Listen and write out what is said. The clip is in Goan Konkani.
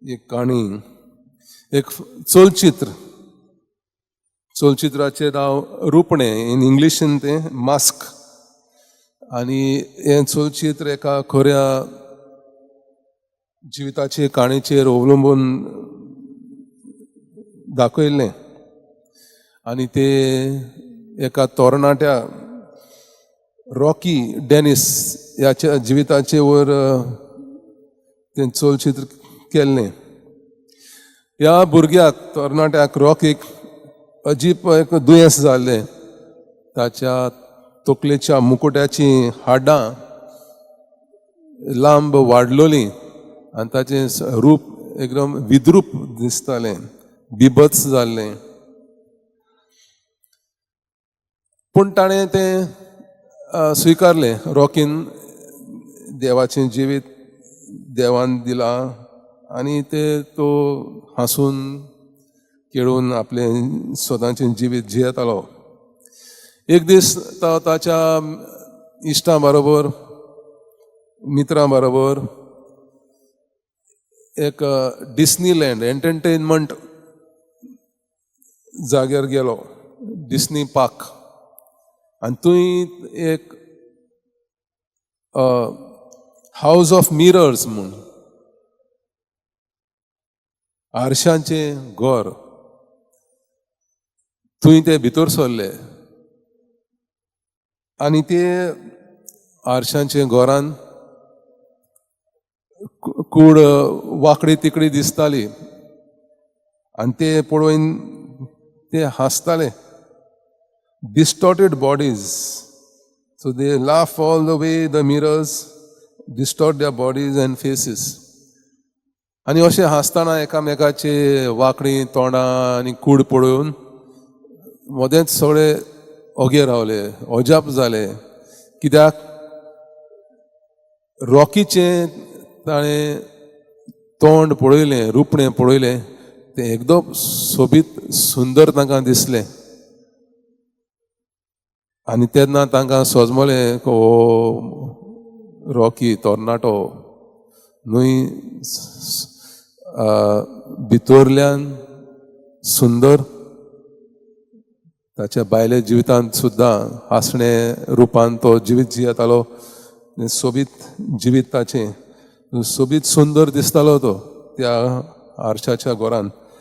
एक काणी, एक चलचित्र. चलचित्राचें नांव रुपणें, इन इंग्लिशीन तें मास्क. आनी हें चलचित्र एका खऱ्या जिविताचे काणयेचेर अवलंबून दाखयल्लें. आनी ते एका तरणाट्या रॉकी डॅनिस ह्याच्या जिविताचे वयर तें चलचित्र केल्लें. ह्या भुरग्याक, तरणाट्याक रॉकीक अजीब एक दुयेंस जाल्लें. ताच्या तकलेच्या मुकुट्याचीं हाडां लांब वाडलोलीं आनी ताचें रूप एकदम विद्रूप दिसतालें, बिबत्स जाल्लें. पूण ताणें तें स्विकारलें. रॉकीन देवाचें जिवीत देवान दिलां आनी ते तो हांसून खेळून आपलें सदांचें जिवीत जियेतालो. एक दीस तो ताच्या इश्टां बरोबर, मित्रां बरोबर एक डिस्नीलँड एंटरटेनमेंट जाग्यार गेलो, डिस्नी पार्क. आनी थंय एक हावज ऑफ मिरर्स म्हूण, आरशांचें घर, थंय ते भितर सरले. आनी ते आरशांचे घरान कूड वांकडी तिकडी दिसताली आनी ते पळोवन ते हांसताले. Distorted bodies. So they laugh all the way the mirrors distort their bodies and faces. आनी अशें हांसतना एकामेकाचे वांकडी तोंडां आनी कूड पळोवन मदेंच सगळे ओगे रावले, अजाप जाले. कित्याक रॉकीचें ताणें तोंड पळयलें, रुपणें पळयलें, तें एकदम सोबीत सुंदर तांकां दिसलें. आनी तेन्ना तांकां सजमलें, हो रॉकी तरणाटो न्हय भितरल्यान सुंदर, ताच्या बायले जिवितांत सुद्दां हांसणे रुपान तो जिवीत जियेतालो. सोबीत जिवीत ताचें, सोबीत सुंदर दिसतालो तो त्या आरशाच्या घरान.